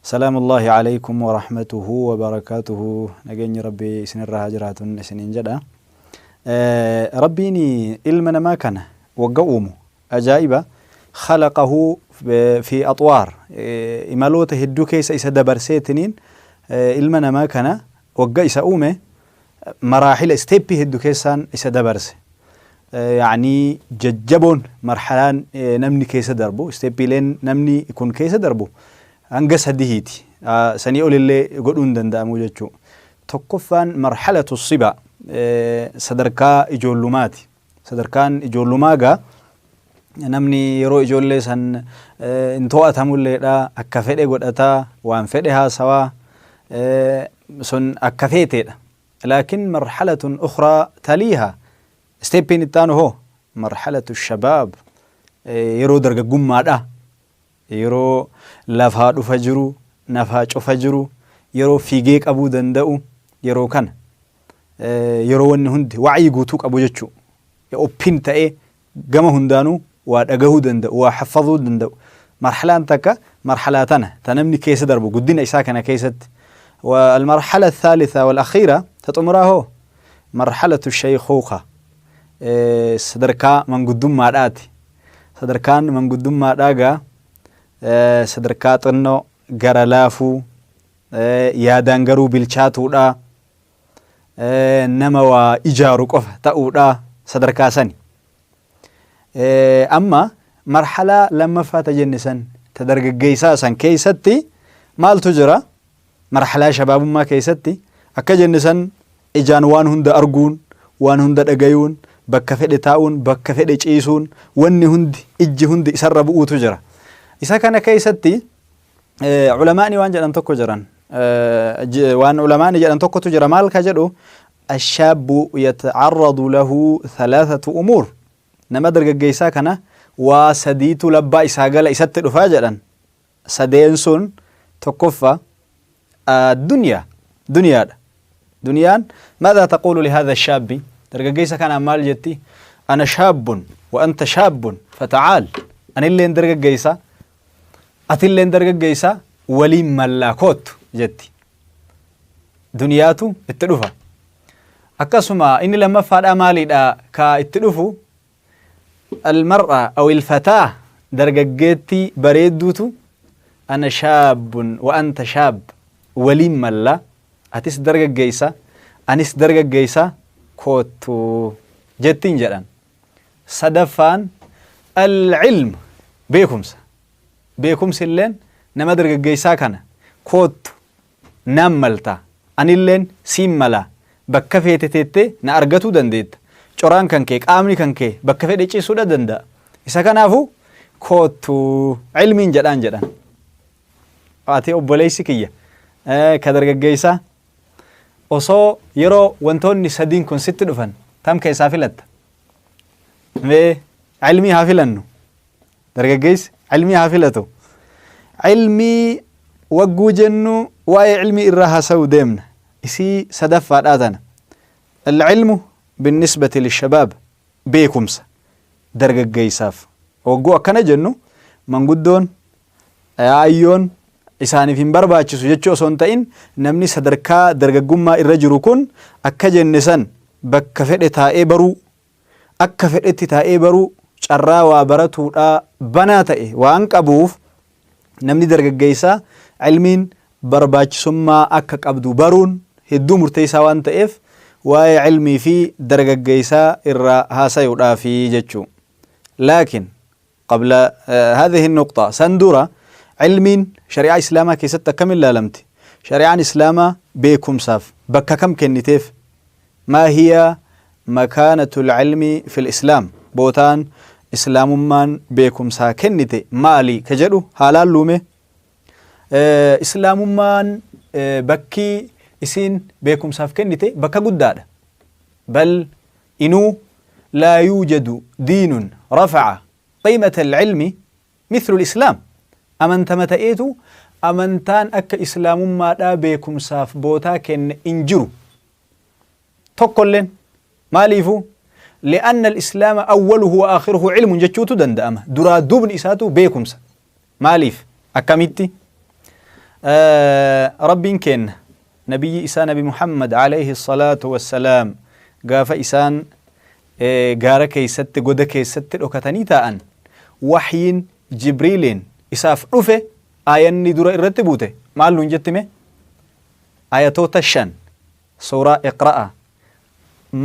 سلام الله عليكم ورحمته وبركاته. نجني ربي سن الرهاجرات سنين جدا. ربيني ilma namaa kana wagga uumu ajaa'iba خلقه في أطوار, imaloota hedduu keessa isa dabarseetiniin ilma namaa kana wagga isa uume maraaxila step hedduu keessaan isa dabarse. يعني jajjaboon marhalaan namni keessa darbu, stepiileen namni kun keessa darbu hanga sadihiiti, sanii olillee godhuu hin danda'amu jechuu. Tokkoffaan مرحلة الصبا, sadarkaa ijoollummaati. Sadarkaan ijoollummaa gaa namni yeroo ijoollee san hin to'atamulleedha, akka fedhe godhataa, waan fedhe haasawaa, sun akka feeteedha. لكن مرحلة أخرى تليها, stepiin ittaanu hoo مرحلة الشباب, yeroo dargaggummaadha, yeroo lafaa dhufa jiru, nafaa cufa jiru, yeroo fiigee qabuu danda'u, yeroo kana yeroo wanni hundi wacyi guutuu qabu jechuu, open ta'ee gama hundaanuu waa dhagahuu danda'u, waa xafaduu danda'u. Marhalaan takka marhalaa tana ta namni keessa darbu guddina isaa kana keessatti. والمرحلة الثالثة والأخيرة تطمرها هو مرحلة الشيخوخة, sadarkaa manguddummaadhaati. Sadarkaan manguddummaadhaa gaa sadarkaa xinnoo gara laafuu, yaadaan garuu bilchaatuudha, nama waa ijaaru qofa ta'uudha sadarkaa sani. Amma marhalaa lammaffaa ta jenne san, ta dargaggeessaa san keessatti maaltu jira? Marhalaa shabaabummaa keessatti akka jenne san ijaan waan hunda arguun, waan hunda dhagayuun, bakka fedhe taa'uun, bakka fedhe ciisuun, wanni hundi ijji hundi isarra bu'uutu jira. Isa kana keessatti culamaani waan jedhan tokko jiran, waan culamaani jedhan tokkotu jira. Maal ka jedhu? الشاب يتعرض له ثلاثة أمور. Nama dargaggeessaa kana waa sadiitu labbaa isaa gala, isatti dhufaa jedhan. Sadeen sun tokkoffaa الدنيا, duniyaadha. Duniyaan ماذا تقول لهذا الشاب? Dargaggeessa kanaan maal jetti? أنا شاب وأنت شاب فتعال, anilleen dargaggeessa, atilleen dargaggeessa, waliin mallaa koottu jetti. Duniyaatu itti dhufa. Akkasuma inni lammaffaadha maaliidha ka itti dhufu? المرأة أو الفتاة, dargaggeettii bareedduutu أنا شاب وأنت شاب, waliin mallaa, atis dargaggeessa, anis dargaggeessa, koottu jettiin jedhan. Sadaffaan العلم, beekumsa. Beekumsi illeen nama dargaggeessaa kana koottu naan malta, anilleen siin mala, bakka feete teettee na argatuu dandeetta, coraan kan kee, qaamni kan kee bakka fedhe ciisuudha danda'a, isa kanaafu koottu cilmiin jedhaan jedhan. Ati obboleessi kiyya ka dargaggeessaa, osoo yeroo wantoonni sadiin kun sitti dhufan tam keessaa filatta? Mee cilmii haa filannu. Dargaggeessi cilmii haa filatu. Cilmii wagguu jennu waa'ee cilmii irraa haasa'uu deemna, isii sadaffaadhaa tana. العلم بالنسبة للشباب, beekumsa dargaggeessaaf wagguu akkana jennu, manguddoon ayyoon isaaniif hin barbaachisu jechuu osoo hin ta'in, namni sadarkaa dargaggummaa irra jiru kun akka jenne san bakka fedhe taa'ee baruu, akka fedhetti taa'ee baruu, carraa waa baratuudhaa banaa ta'e waan qabuuf, namni dargaggeessaa ilmiin barbaachisummaa akka qabdu baruun hedduu murteessaa waan ta'eef, waa'ee ilmii fi dargaggeessaa irraa haasayuudhaafi jechuu. لكن قبل هذه النقطة, سندورة علمين شريعة إسلاما كيست كم لالمتي؟ شريعة إسلاما beekumsaaf bakka kam kenniteef? ما هي مكانة العلم في الإسلام? Bootaan islaamummaan beekumsaa kennite maali ka jedhu haalaan luume. Islaamummaan bakki isiin beekumsaaf kennite bakka guddaadha. بل inuu لا يوجد دين رفع قيمة العلم مثل الإسلام. Amantama ta'eetu amantaan akka islaamummaadhaa beekumsaaf bootaa kenne in jiru tokkolleen. Maaliifu? Li'anna al-islaama awwaluhu wa aakhiruhu ilmun jechuutu danda'ama. Duraa duubni isaatu beekumsa. Maaliif? Akkamitti? Rabbiin keenna nabiyyi isaa Nabi Muhammad alayhi salaatu wassalaam gaafa isaan gaara keessatti goda keessatti dhokatanii taa'an waxyiin Jibriiliin isaaf dhufe aayanni dura irratti buute maal nuun jetti mee? Ayatoota 5 suuraa Iqra'a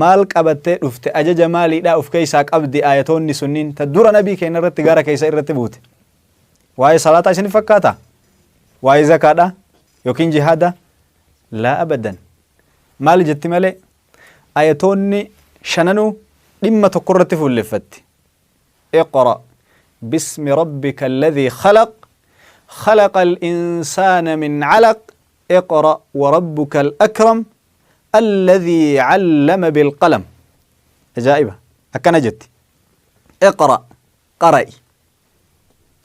maal qabattee dhufte ajaja maaliidhaa of keessaa qabdi ayatoonni sunniin ta dura nabii keenya irratti gaara keessa irratti buute? Waa'ee salaataa isin fakkaataa? Waa'ee zakaadhaa? Yookiin jihaadaa? Laa abadan. Maal jetti malee? Ayatoonni shananuu dhimma tokko irratti fuulleffatti. Iqra bismi rabbika alladhii khalaq khalaqa al-insaana min calaq iqra wa rabbuka al-akram alladhii callama bilqalam. Ajaa'iba! Akkana jetti. Iqra qara'i.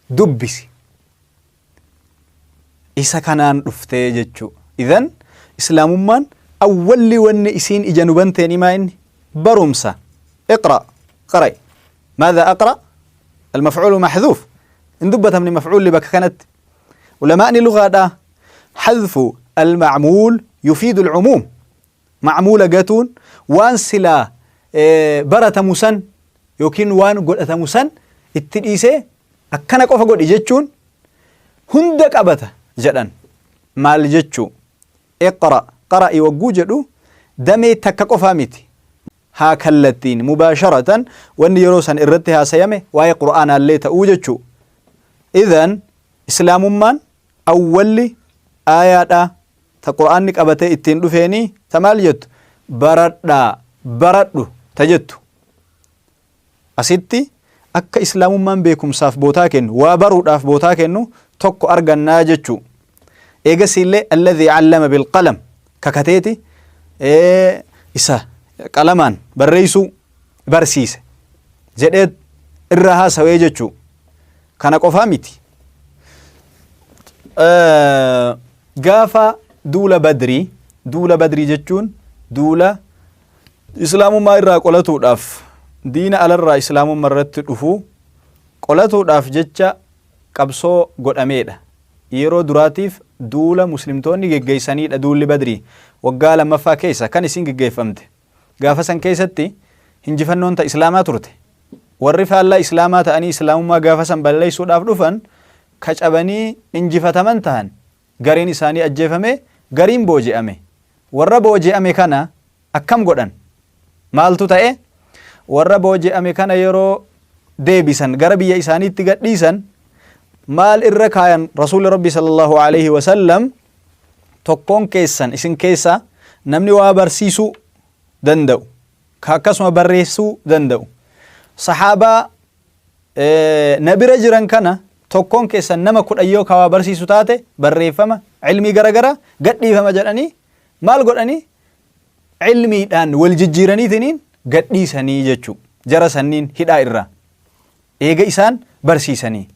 Dubbisi. Isa kanaan dhuftee jechuu. Idhan islaamummaan awwalli wanni isiin ija nu banteen imaa inni barumsa. Iqra qara'i. Maadha aqra? Almafcuulu maxduuf. Hin dubbatamne mafcuulli bakka kanatti. Ulamaa'ni lugaadhaa hadfu almacmuul yufiidu alcumuum. Macmuula gatuun waan silaa baratamu san yookiin waan godhatamu san itti dhiisee akkana qofa godhi jechuun hunda qabata jedhan. Maal jechuu? Iqra qara'i wagguu jedhu damee takka qofaa miti. Haa kallattiin mubaasharatan wanni yeroo san irratti haasayame waa'ee qur'aanaallee ta'uu jechuu. Idhan islaamummaan awwalli aayaadhaa ta qur'aanni qabatee ittiin dhufeenii ta maal jettu? Baradhaa, baradhu ta jettu. Asitti akka islaamummaan beekumsaaf bootaa kennu, waa baruudhaaf bootaa kennu tokko argannaa jechuu. Eegasiillee alladhii allama bilqalam kakateeti isa qalamaan barreessuu barsiise jedhee irraa haasawee jechuu. Kana qofaa miti. Gaafa duula Badrii, duula Badrii jechuun duula islaamummaa irraa qolatuudhaaf diina alarraa islaamummaa irratti dhufu qolatuudhaaf jecha qabsoo godhameedha. Yeroo duraatiif duula muslimtoonni geggeessaniidha duulli Badrii waggaa lammaffaa keessa kan isin geggeeffamte. Gaafa san keessatti hinjifannoon ta islaamaa turte. Warri faallaa islaamaa ta'anii islaamummaa gaafa san balleessuudhaaf dhufan ka cabanii injifataman tahan. Gariin isaanii ajjeefame, gariin booji'ame. Warra booji'ame kana akkam godhan? Maaltu ta'e? Warra booji'ame kana yeroo deebisan gara biyya isaaniitti gadhiisan maal irra kaayan? Rasuulli Rabbi sallallahu alaihi wasallam tokkoon keessan isin keessaa namni waa barsiisuu danda'u ka akkasuma barreessuu danda'u sahaabaa na bira jiran kana tokkoon keessan nama 10 yoo ka waa barsiisu taate barreeffama ilmii garagaraa gadhiifama jedhanii maal godhanii ilmiidhaan wal jijjiiraniitiniin gadhiisanii jechuu jara sanniin hidhaa irraa eega isaan barsiisanii.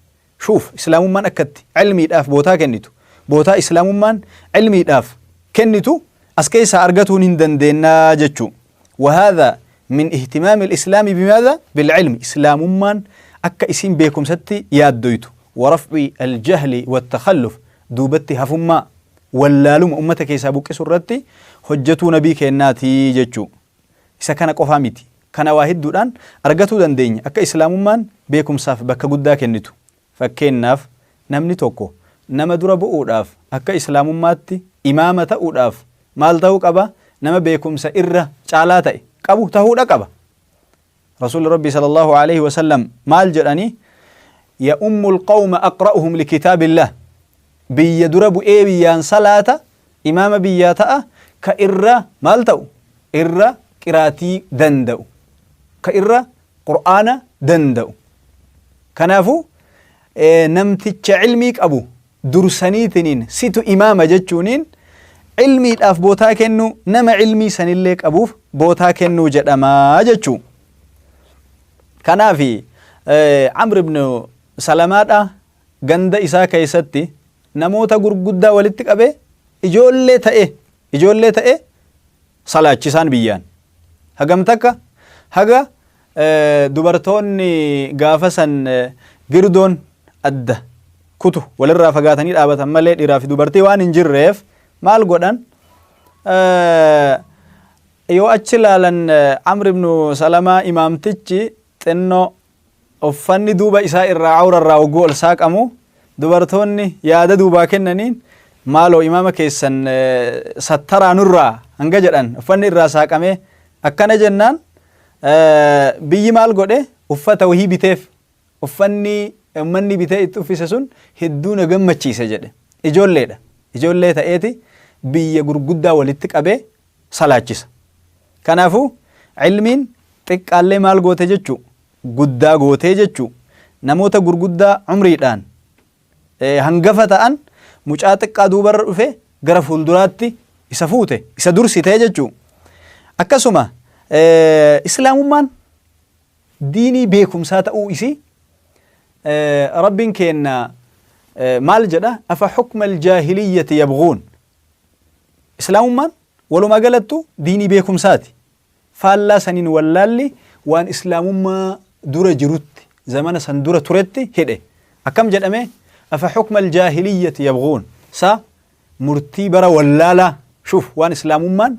Shuuf islaamummaan akkatti ilmiidhaaf bootaa kennitu, bootaa islaamummaan ilmiidhaaf kennitu as keessaa argatuun hin dandeennaa jechuu. Wahaadha min ihtimaami islaami bimaadha bilcilmi, islaamummaan akka isiin beekumsatti yaaddoytu, waraf'i aljahli wattakalluf, duubatti hafummaa wallaaluma ummata keessaa buqqisu irratti hojjatuu nabii keennaatii jechuu. Isa kana qofaa miti. Kana waa hedduudhaan argatuu dandeenya akka Islaamummaan beekumsaaf bakka guddaa kennitu. Fakkeennaaf namni tokko nama dura bu'uudhaaf akka Islaamummaatti imaama ta'uudhaaf maal ta'uu qaba? Nama beekumsa irra caalaa ta'e qabu tahuudha qaba. Rasuulli Rabbii sallallahu aleyhi wa sallam maal jedhanii? Ya'ummul qawma aqra'uhum likitaabillah. Biyya dura bu'ee biyyaan salaata, imaama biyyaa ta'a ka irra maal ta'u? Irra qiraatii danda'u. Ka irra Qur'aana danda'u. Kanaafuu namticha ilmii qabu dursaniitiniin situ imaama jechuuniin ilmiidhaaf bootaa kennuu, nama ilmii sanillee qabuuf bootaa kennuu jedhamaa jechuu. Kanaaf Amr ibn Salamaadha ganda isaa keessatti namoota gurguddaa walitti qabee ijoollee ta'e salaachisaan biyyaan. Hagam takka haga dubartoonni gaafa san girdoon adda kutu walirraa fagaatanii dhaabatan malee dhiiraa fi dubartii waan hin jirreef maal godhan? Yoo achi ilaalan Amr ibnu Salamaa imaamtichi xinnoo uffanni duuba isaa irraa awra irraa hogguu ol saaqamu, dubartoonni yaada duubaa kennaniin maaloo imaama keessan sattaraa nurraa hanga jedhan uffanni irraa saaqamee. Akkana jennaan biyyi maal godhe? Uffata wahii biteef. Uffanni ummanni bitee itti uffise sun hedduu na gammachiise jedhe. Ijoolleedha, ijoollee ta'eeti biyya gurguddaa walitti qabee salaachisa. Kanaafuu ilmiin xiqqaallee maal goote jechuu? Guddaa gootee jechuu. Namoota gurguddaa umriidhaan hangafa ta'an mucaa xiqqaa duubarra dhufe gara fuulduraatti isa fuute, isa dursitee jechuu. Akkasuma islaamummaan diinii beekumsaa ta'uu isii Rabbiin keenna maal jedha? Afa hukma aljaahiliyyati yabghuun. Islaamummaan walumaa galattu diinii beekumsaati. Faallaa saniin wallaalli waan islaamummaa dura jirutti, zamana san dura turetti hidhe. Akkam jedhame? Afa hukma aljaahiliyyati yabghuun, sa murtii bara wallaalaa. Shuf, waan islaamummaan,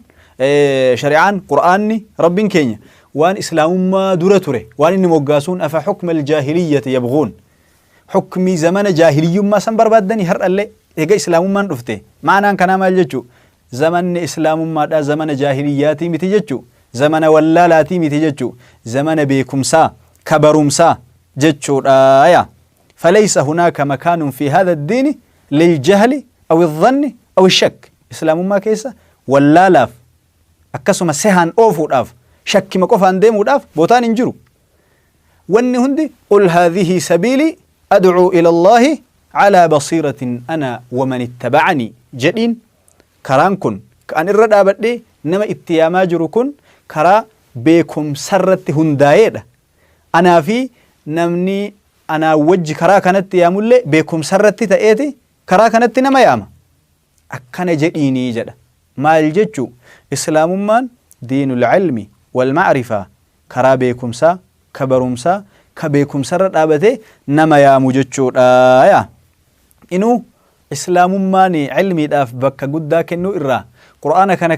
shari'aan, qur'aanni Rabbiin keenya waan islaamummaa dura ture waan inni moggaasuun afa hukma aljaahiliyyati yabghuun, hukmii zamana jaahiliyyummaa san barbaaddanii har'allee eega islaamummaan dhufte? Ma'anaan kanaa maal jechuu? Zamanni islaamummaadha zamana jaahiliyyaatii miti jechuu, zamana wallaalaatii miti jechuu, zamana beekumsaa ka barumsaa jechuudha. Yaa فليس هناك مكان في هذا الدين للجهل أو الظن أو الشك. Islaamummaa keessa wallaalaaf, akkasuma sehaan oofuudhaaf, shakkima qofaan deemuudhaaf bootaan hin jiru. Wanni hundi qul haadhihi sabiilii adcuu ila Allaahi calaa basiiratin ana waman ittabacanii jedhiin. Karaan kun ka an irra dhaabadhee nama itti yaamaa jiru kun karaa beekumsarratti hundaayeedha. Anaa fi namni anaa wajji karaa kanatti yaamullee beekumsarratti ta'eeti karaa kanatti nama yaama. Akkana jedhiinii jedha. Maal jechuu? Islaamummaan diinul ilmi wal ma'rifaa, karaa beekumsaa ka barumsaa ka beekumsarra dhaabatee nama yaamu jechuudha. Yaa inuu islaamummaan ilmiidhaaf bakka guddaa kennuu irraa qur'aana kana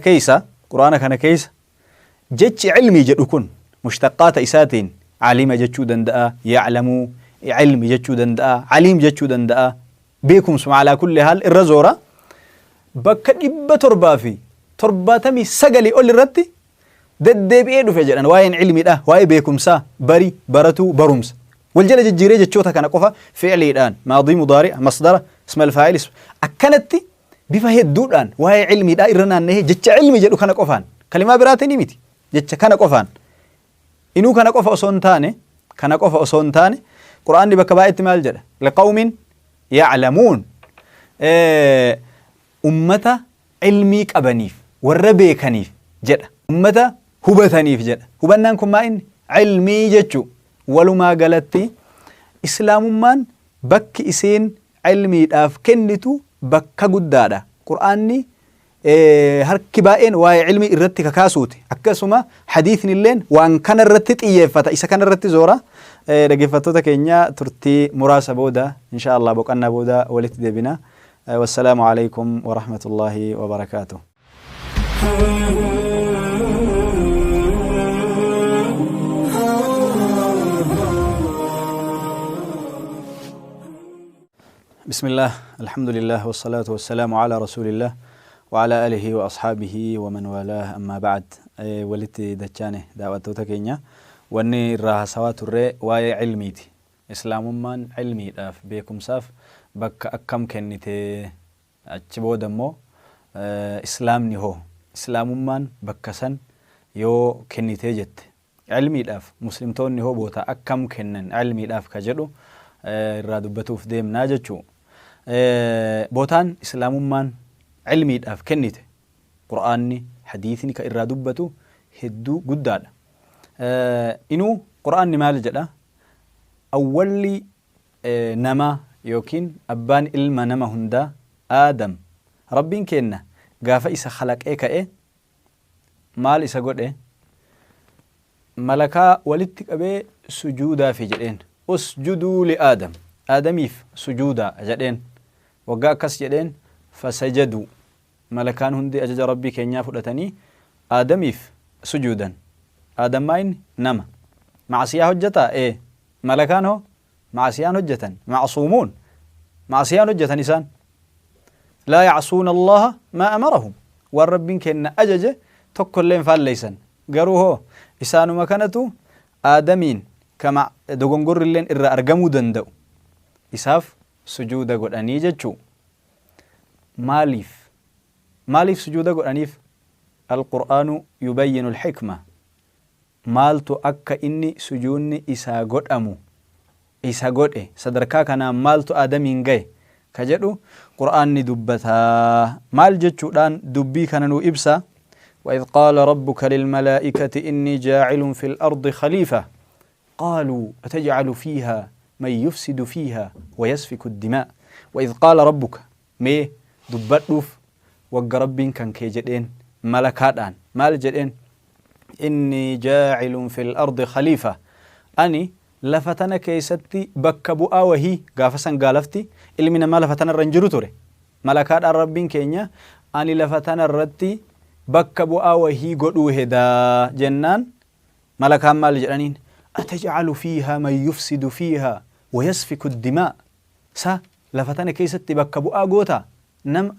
keessa jechi ilmii jedhu kun mushtaqaata isaatiin alima jechuu danda'a, ya'lamuu ilmi jechuu danda'a, aliim jechuu danda'a, beekumsuma alaa kulli haal irra zoora. Bakka 779 ol irratti deddeebi'ee dhufe jedhan waa'een ilmiidha, waa'ee beekumsaa, bari, baratuu, barumsa wal jala jijjiiree jechoota kana qofa fi'liidhaan, maadii, mudaari, masdara, ismal faa'il, akkanatti bifa hedduudhaan waa'ee ilmiidha irra naanna'ee jecha ilmi jedhu kana qofaan, kalimaa biraatiin miti, jecha kana qofaan. Inuu kana qofa osoo hin taane, kana qofa osoo hin taane, qur'aanni bakka baay'eetti maal jedha? Liqawmin ya'lamuun, ummata ilmii qabaniif, warra beekaniif jedha, ummata hubataniif jedha. Hubannaan kun maa inni? Ilmii jechuu. Walumaa galatti islaamummaan bakki isiin ilmiidhaaf kennitu bakka guddaadha. Qur'aanni harki baay'een waa'ee ilmii irratti kakaasuuti. Akkasuma hadiisni illeen waan kana irratti xiyyeeffata, isa kana irratti zoora. Dhaggeeffattoota keenya, turtii muraasa booda, insha Allah, boqannaa booda walitti deebina. Wassalaamu alaikum warahmatullaahi wabarakaatuh. بسم الله، الحمد لله، والصلاة والسلام على رسول الله وعلى آله وأصحابه ومن والاه، أما بعد. Walitti dachaane. Daawwattoota keenya, wanni irraa haasawaa turre waa'ee ilmiiti. Islaamummaan ilmiidhaaf, beekumsaaf bakka akkam kennite? Achi booda immoo islaamni hoo, islaamummaan bakka san yoo kennitee jette ilmiidhaaf, muslimtoonni hoo boota akkam kennan ilmiidhaaf ka jedhu irraa dubbatuuf deemnaa jechuu. Bootaan islaamummaan ilmiidhaaf kennite qur'aanni, hadiisni ka irraa dubbatu hedduu guddaadha. Inuu qur'aanni maal jedha? Awwalli namaa yookiin abbaan ilma nama hundaa Aadam, Rabbiin keenna gaafa isa kalaqee ka'e maal isa godhe? Malakaa walitti qabee sujuudaafi jedheen. Usjuduu li Aadam. Aadamiif sujuudaa jedheen. Waggaa akkas jedheen fasajaduu. Malakaan hundi ajaja Rabbii keenyaa fudhatanii Aadamiif sujuudan. Aadam maa inni? Nama. Macsiyaa hojjataa? Ee. Malakaan hoo? Macasiyaan hojjatan. Macsuumuun. Macasiyaan hojjatan isaan. Laa yacsuuna Allaha maa amarahum. Waan Rabbiin keenna ajaje tokkollee hin faalleysan. Garuu hoo isaanuma kanatu Aadamiin ka dogongorrilleen irraa argamuu danda'u isaaf sujuuda godhanii jechuu. Maaliif? Maaliif sujuuda godhaniif? Al-Qur'aanu yubayyinu al-hikma. Maaltu akka inni sujuunni isaa godhamu isa godhe, sadarkaa kanaan maaltu Aadamiin gaye ka jedhu Qur'aanni dubbata. Maal jechuudhaan dubbii kana nuu ibsa? Wa-idh qaala rabbuka lilmalaa'ikati innii jaacilun fil ardi khaliifa qaaluu atajcalu fiihaa man yufsidu fiihaa wa yasfiku ddimaa. Wa-idh qaala rabbuka Mee dubbadhuuf wagga Rabbiin kan kee jedheen malakaadhaan maal jedheen? Innii jaacilun fil ardi khaliifa ani lafa tana keessatti bakka bu'aa wahii gaafa san gaa lafti ilmi namaa lafa tanarra hin jiru ture malakaadhaan Rabbiin keenya ani lafa tana irratti bakka bu'aa wahii godhuu hedaa jennaan malakaan maal jedhaniin atajcalu fiihaa man yufsidu fiihaa wayasfiku dimaa sa lafa tana keessatti bakka bu'aa goota? Nam,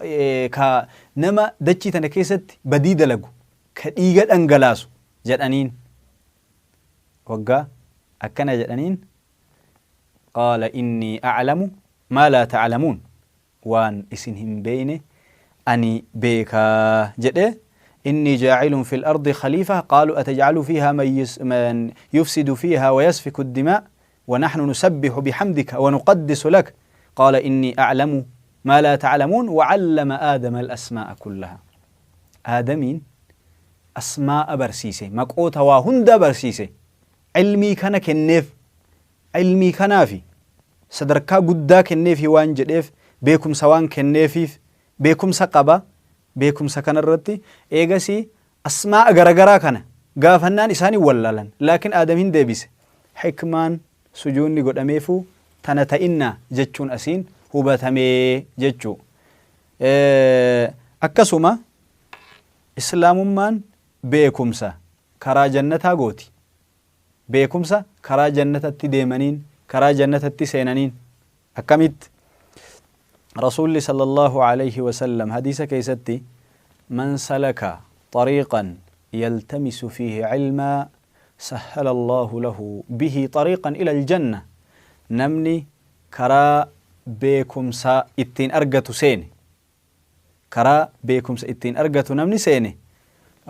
ka nama dachii tana keessatti badii dalagu, ka dhiiga dhangalaasu jedhaniin. Waggaa akkana jedhaniin qaala innii a'lamu maa laa ta'lamuun waan isin hin beeyne ani beeka jedhee innii jaacilun fil ardi khaliifa qaaluu atajcalu fiihaa man yufsidu fiihaa wayasfiku dimaa ونحن نسبح بحمدك ونقدس لك قال إني أعلم ما لا تعلمون وعلم آدم الأسماء كلها آدمين أسماء برسيسه مقوتا وهند برسيسه علمي كان كنيف علمي كنافي sadarkaa guddaa kenneefii waan jedheef beekumsa waan kenneefiif beekumsa qaba beekumsa kanarratti eegasii Asmaa'a garagaraa kana gaafannaan isaan hin wallaalan. Laakiin Aadam hin deebise. Hikmaan sujuunni godhameefuu tana ta'innaa jechuun asiin hubatame jechuu. Akkasuma Islaamummaan beekumsa karaa jannataa gooti. Beekumsa karaa jannatatti deemaniin, karaa jannatatti seenaniin. Akkamitti? Rasuulli sallallaahu alayhi wa sallam hadiisa keessatti Man salaka xariiqan yaltamisu fiihi cilmaa sahhala Allaahu lahu bihi xariiqan ilal janna Namni karaa beekumsa ittiin argatu seene karaa beekumsa ittiin argatu namni seene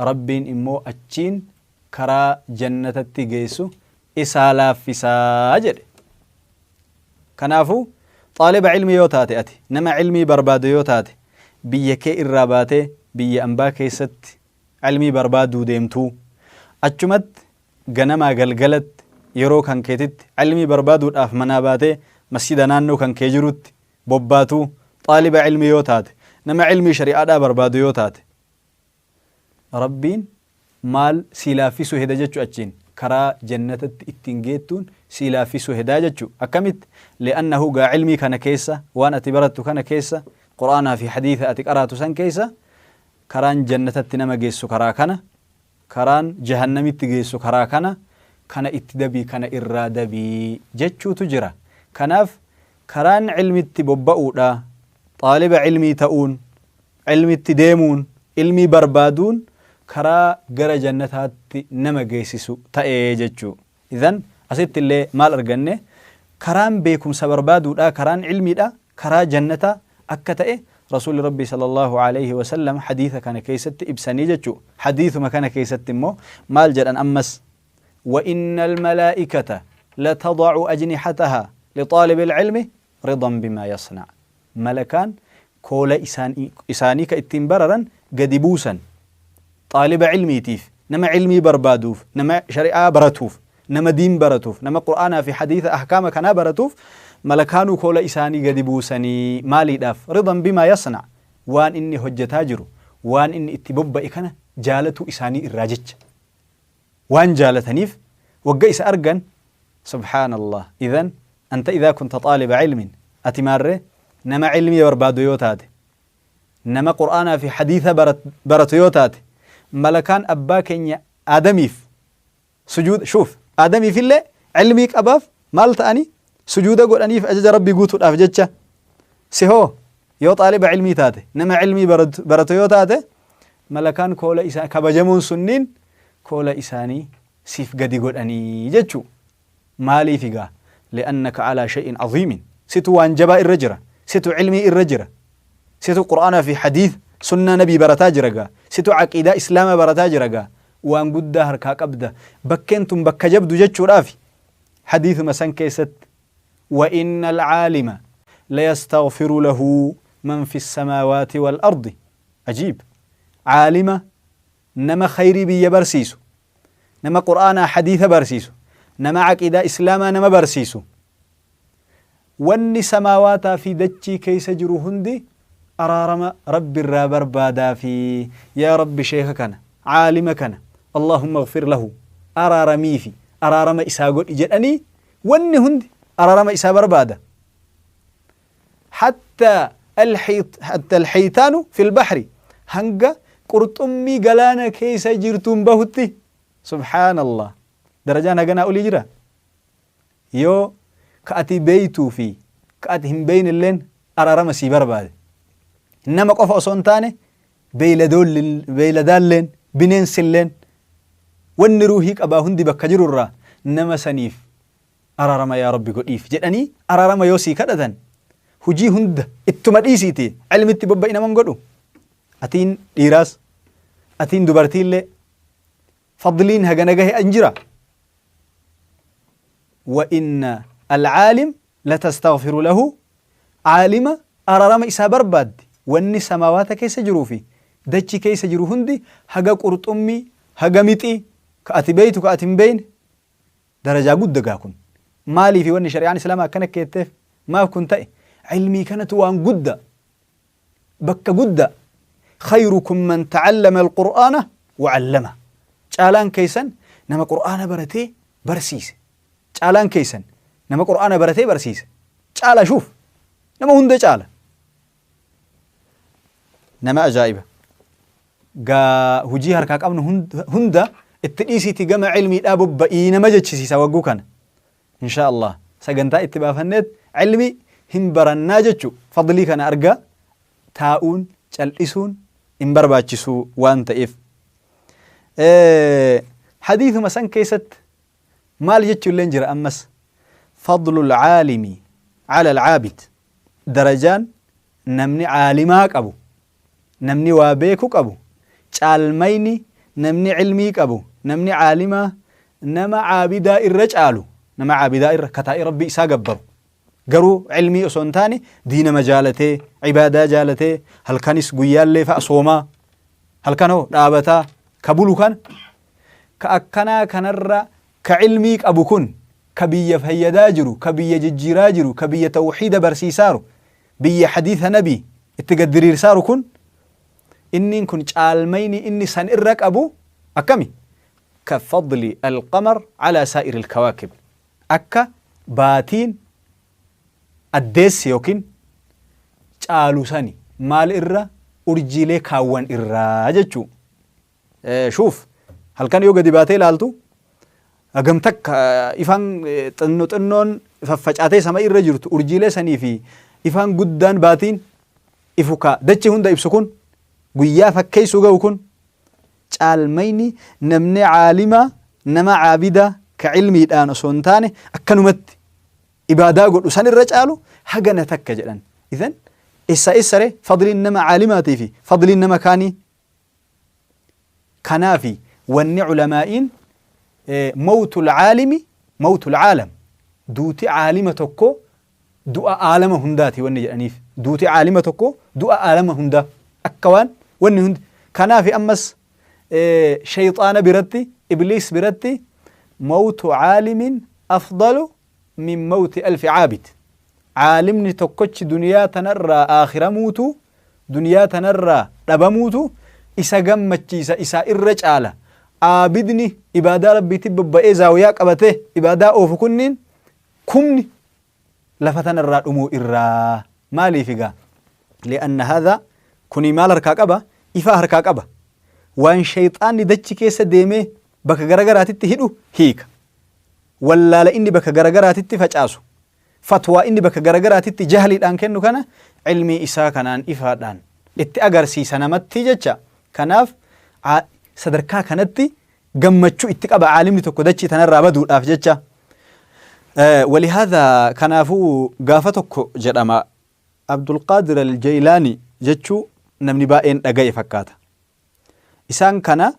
Rabbiin immoo achiin karaa jannatatti geessu isaa laaffisa jedhe. Kanaafuu xaaliba ilmii yoo taate ati nama ilmii barbaadu yoo taate biyya kee irraa baatee biyya ambaa keessatti ilmii barbaaduu deemtuu achumatti ganamaa galgalatti yeroo kan keetitti ilmii barbaaduudhaaf manaa baatee masjida naannoo kan kee jirutti bobbaatuu xaaliba ilmii yoo taate nama ilmii shari'aadhaa barbaadu yoo taate Rabbiin maal sii laaffisuu heda jechu achiin karaa jannatatti ittiin geettuun sii laaffisuu hedaa jechu akkamitti li'annahu gaa ilmii kana keessa waan ati barattu kana keessa qur'aanaa fi hadiisa ati qaraatu san keessa karaan jannatatti nama geessu karaa kana karaan jahannamitti geessu karaa kana kana itti dabii kana irraa dabii jechuutu jira kanaaf karaan ilmitti bobba'uudha xaaliba ilmii ta'uun Ilmitti deemuun, ilmii barbaaduun karaa gara jannataatti nama geessisu ta'e jechuu. Idhan asitti illee maal arganne? Karaan beekumsa barbaaduudhaa, karaan ilmiidha, karaa jannataa akka ta'e Rasuulli Rabbii sallallahu aleyhi wa sallam hadiisa kana keessatti ibsanii jechuu. Hadiisuma kana keessatti immoo maal jedhan ammas? Wa innal malaa'ikata latada'u ajnihatahaa lixaalibil ilmi ridan bimaa yasna' Malakaan koola isaanii ka ittiin bararan gadi buusan xaaliba ilmiitiif, nama ilmii barbaaduuf, nama shari'aa baratuuf, nama diin baratuuf, nama qur'aanaa fi hadiisa ahkaama kanaa baratuuf malakaanuu koola isaanii gadi buusanii maaliidhaaf? Ridan bimaa yasna' waan inni hojjataa jiru, waan inni itti bobba'e kana jaalatuu isaanii irraa jecha. Waan jaalataniif Wagga isa argan, subhaanallah. Idan anta idhaa kunta xaaliba cilmin, ati maarree nama cilmii barbaadu yoo taate, nama qur'aanaa fi hadiisa baratu yoo taate, malakaan abbaa keenya Aadamiif sujuuda, shuuf, Aadamiif illee cilmii qabaaf maal ta'anii sujuuda godhaniif ajaja Rabbii guutuudhaaf jecha. Si hoo yoo xaaliba cilmii taate, nama cilmii baratu yoo taate, malakaan koola isaa kabajamoon sunniin koola isaanii siif gadi godhanii jechuu. Maaliif egaa? Li'annaka alaa shay'in aziimin, situ waan jabaa irra jira, situ cilmii irra jira, situ qur'aanaa fi hadiith sunnaa nabii barataa jira gaa, situ aqiidaa islaamaa barataa jira gaa, waan guddaa harkaa qabda, bakkeen tun bakka jabdu jechuudhaafi. Hadiithuma san keessatti, wa inna alcaalima layastaghfiru lahu man fi samaawaati wal ardi. Ajiib! Caalima, nama khayrii biyya barsiisu, nama qur'aanaa hadiisa barsiisu, nama aqiidaa islaamaa nama barsiisu, wanni samaawaataa fi dachii keessa jiru hundi araarama Rabbi irraa barbaadaa fi yaa Rabbi sheeka kana, caalima kana, Allahumma ighfir lahu, araaramiifi, araarama isaa godhi jedhanii wanni hundi araarama isaa barbaada. Hatta alxiitaanu fil bahri, hanga qurxummii galaana keessa jirtuun bahutti. Subhaanallah, darajaan haganaa olii jira? Yoo ka ati beeytuu fi ka ati hin beeynilleen araarama sii barbaade, nama qofa osoo hin taane beeyladaalleen, bineensilleen, wanni ruuhii qabaa hundi bakka jirurraa nama saniif araarama yaa Rabbi godhiif jedhanii araarama yoo sii kadhatan, hujii hunda ittuma dhiisiiti cilmitti bobba'i. Naman godhu, atiin dhiiraas atiin dubartiillee, fadliin hagana gahe an jira. Wa inna alcaalim latastaghfiru lahu, caalima araarama isaa barbaaddi wanni samaawaata keessa jiruu fi dachi keessa jiru hundi, haga qurxummii, haga mixii, ka ati beeytu, ka ati hin beeyne. Darajaa gudda gaa kun. Maaliifi wanni shari'aan islaamaa akkana keetteef? Maaf kun ta'e? Cilmii kanatu waan gudda, bakka gudda. Khayrukum man ta'allama alqur'aana wa 'allama, caalaan keessan nama qur'aana baratee barsiise. Caalaan keessan nama qur'aana baratee barsiise caala. Shuuf, nama hunda caala. Nama ajaa'iba gaa. Hujii harkaa qabnu hunda itti dhiisiiti gama cilmiidhaa bobba'ii nama jechisiisa. Wagguu kana insha Allah sagantaa itti baafanneet cilmii hin barannaa jechu. Fadlii kana argaa taa'uun cal'isuun hin barbaachisuu waan ta'eef. Hadiithuma san keessatti maal jechuu illeen jira ammas? Fadlul caalimi cala alcaabid, darajaan namni caalimaa qabu, namni waa beeku qabu, caalmayni namni cilmii qabu, namni caalimaa nama caabidaa irra caalu, nama caabidaa irra kataa'ee Rabbii isaa gabbaru, garuu cilmii osoo hin taane diinama jaalatee, ibaadaa jaalatee, halkanis guyyaallee fa'a soomaa, halkan hoo dhaabataa ka bulu, kana ka akkanaa kanarra ka cilmii qabu kun, ka biyya fayyadaa jiru, ka biyya jijjiiraa jiru, ka biyya tawxiida barsiisaaru, biyya hadiisa nabii itti gad diriirsaaru kun, inniin kun caalmayni inni san irra qabu akkami? Ka fadli alqamar calaa saa'iri alkawaakib, akka baatiin addeessi yookiin caalu sani. Maal irra? Urjiilee kaawwan irraa jechuu. Shuuf, halkan yoo gadi baatee ilaaltu hagam takka ifaan xinno xinnoon faffacaatee sama irra jirtu, urjiilee sanii fi ifaan guddaan baatiin ifu ka dachi hunda ibsu kun guyyaa fakkeessuu ga'u kun, caalmayni namni caalimaa nama caabidaa ka cilmiidhaan osoo hin taane akkanumatti ibaadaa godhu san irra caalu hagana takka jedhan. Idan eessa eessare fadliin nama caalimaatii fi fadliin nama kaanii? Kanaafi wanni ulamaa'iin mawtul caalimi mawtul caalam, duuti caalima tokko du'a aalama hundaati wanni jedhaniif, duuti caalima tokko du'a aalama hundaa, akka waan wanni hundi. Kanaafi ammas shayxaana biratti, ibliis biratti, mawtu caalimin afdalu min mawti alfi caabid, caalimni tokkochi duniyaa tanarraa aakhiramuutu, duniyaa tanarraa dhabamuutu isa gammachiisa, isaa irra caala. Aabidni ibaadaa Rabbiitti bobba'ee zaawiyaa qabatee ibaadaa oofu kunniin kumni lafa tanarraa dhumuu irraa. Maaliif egaa? Li'anna haadha kuni maal harkaa qaba? Ifaa harkaa qaba. Waan shayxaanni dachi keessa deemee bakka garagaraatitti hidhu hiika. Wallaala inni bakka garagaraatitti facaasu, fatwaa inni bakka garagaraatitti jahliidhaan kennu kana ilmii isaa kanaan ifaadhaan itti agarsiisa namatti jecha. Kanaaf sadarkaa kanatti gammachuu itti qaba caalimni tokko dachii tanarraa baduudhaaf jecha. Walihaadha kanaafuu gaafa tokko jedhama Abdulqaadir al-Jaylaani jechuu namni baay'een dhaga'e fakkaata. Isaan kana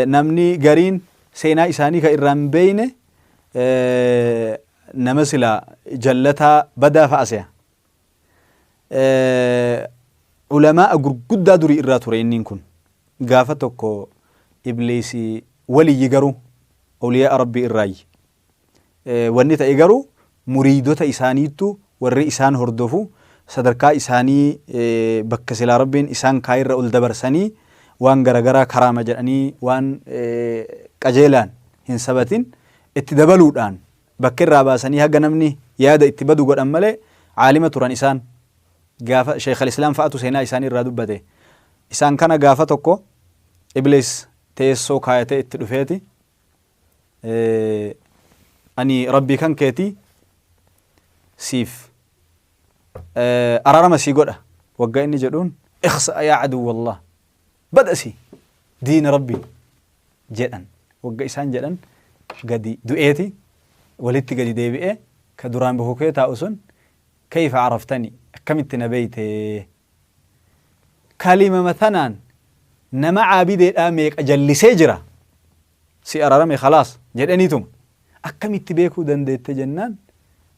namni gariin seenaa isaanii ka irraa hin beeyne nama silaa jallataa badaa fa'a se'a. Ulamaa'a gurguddaa durii irraa ture inniin kun. Gaafa tokko Ibliisi waliyyi garuu awliyaa'a Rabbii irraayyi. Wanni ta'e garuu muriidota isaaniittu warri isaan hordofu sadarkaa isaanii bakka silaa Rabbiin isaan kaayirra ol dabarsanii waan garagaraa karaama jedhanii waan qajeelaan hin sabatin itti dabaluudhaan bakka irraa baasanii haga namni yaada itti badu godhan malee caalima turan isaan. Gaafa Sheekh al-Islaam fa'atu seenaa isaanii irraa dubbate. Isaan kana gaafa tokko Ibliis teessoo kaayatee itti dhufeeti ani Rabbii kan keeti siif araarama sii godha wagga inni jedhuun ikhsa'a yaa aduwwallah bada si diina Rabbii jedhan. Wagga isaan jedhan gadi du'eeti walitti gadi deebi'ee ka duraan bokokee taa'u sun kayfa araftani akkamitti na beeyte? Kalimama tanaan nama caabideedhaa meeqa jallisee jira. Si ararame khalaas jedhaniituma akkamitti beekuu dandeette jennaan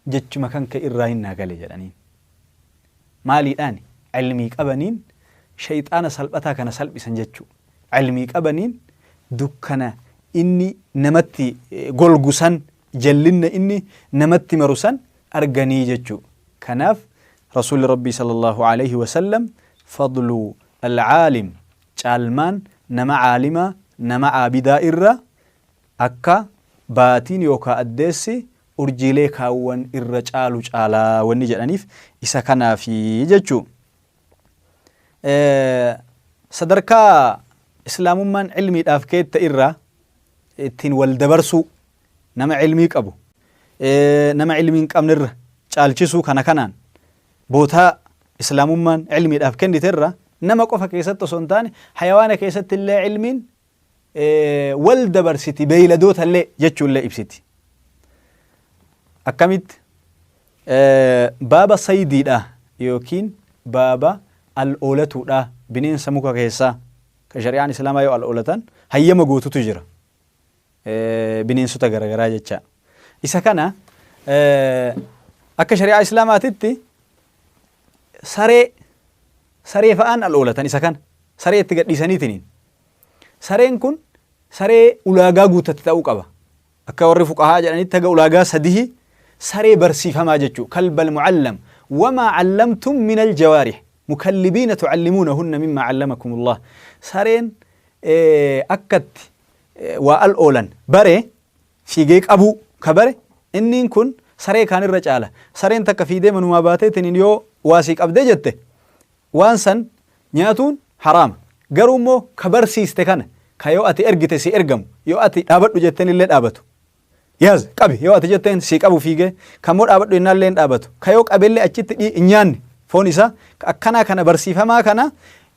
jechuma kan kee irraa hin naa gale jedhaniin. Maaliidhaani? Ilmii qabaniin shayxaana salphataa kana salphisan jechuu. Ilmii qabaniin dukkana inni namatti golgu san, jallinna inni namatti maru san arganii jechuu. Kanaaf Rasuulli Rabbii sallallahu alaihi wasallam fadlu al-caalim, caalmaan nama caalimaa nama caabidaa irra akka baatiin yookaa addeessi urjiilee kaawwan irra caalu caalaa wanni jedhaniif isa kanaafi jechuu. Sadarkaa Islaamummaan ilmiidhaaf keette irraa ittiin wal dabarsuu, nama ilmii qabu nama ilmii hin qabne irra caalchisuu, kana kanaan bootaa Islaamummaan ilmiidhaaf kennite irra nama qofa keessatti osoo hin taane hayawaana keessatti illee ilmiin wal dabarsiti, beeyladoota illee jechuu illee ibsiti. Akkamitti? Baaba saydiidha yookiin baaba al oolatuudha, bineensa muka keessaa ka shari'aan Islaamaa yoo al oolatan hayyama gootutu jira. Bineensota garagaraa jecha. Isa kana akka shari'aa Islaamaatitti saree fa'aan al oolatan isa kana saree itti gadhiisaniitiniin. Sareen kun saree ulaagaa guuttatte ta'uu qaba. Akka warri fuqahaa jedhanitti haga ulaagaa sadihi saree barsiifamaa jechuu. Kalbal mucallam wamaa callamtum min aljawaarih mukallibiina tucallimuunahunna mimmaa callamakumullah. Sareen akkatti waa al oolan bare, fiigee qabuu ka bare, inniin kun saree kaan irra caala. Sareen takka fiidee manumaa baateetiniin yoo waa sii qabdee jette waan san nyaatuun haraama. Garuu immoo ka barsiiste kana, ka yoo ati ergite si ergamu, yoo ati dhaabadhu jetteen illee dhaabatu. Yaaz qabi yoo ati jetteen sii qabu fiigee, ka immoo dhaabadhu jennaan illee hin dhaabatu. Ka yoo qabellee achitti hin nyaanne foon isaa ka akkanaa kana barsiifamaa kana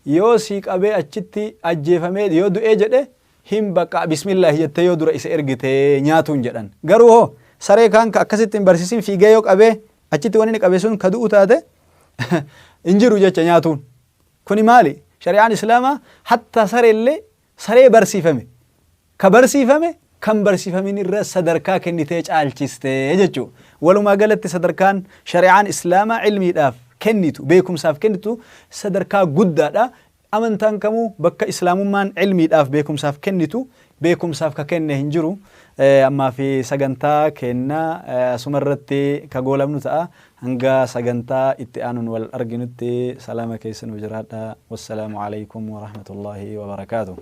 yoo sii qabee achitti ajjeefamee yoo du'ee jedhe hin baqa bismillaahi jettee yoo dura isa ergite nyaatuun jedhan. Garuu hoo saree kaan ka akkasitti hin barsiisin fiigee yoo qabee achitti wanni inni qabe sun ka du'u taate hin jiru jecha nyaatuun. Kuni maali? Shari'aan Islaamaa hatta sareellee saree barsiifame ka barsiifame kan barsiifamin irra sadarkaa kennitee caalchiste jechuu. Walumaa galatti sadarkaan shari'aan Islaamaa ilmiidhaaf kennitu, beekumsaaf kennitu sadarkaa guddaadha. Amantaan kamuu bakka Islaamummaan ilmiidhaaf beekumsaaf kennitu beekumsaaf ka kenne hin jiru. Ammaa fi sagantaa keenna asuma irratti ka goolabnu ta'a. Hanga sagantaa itti aanuun wal arginutti salaama keessa nu jiraadha. Wassalaamu alaikum warahmatullaahi wabarakaatuh.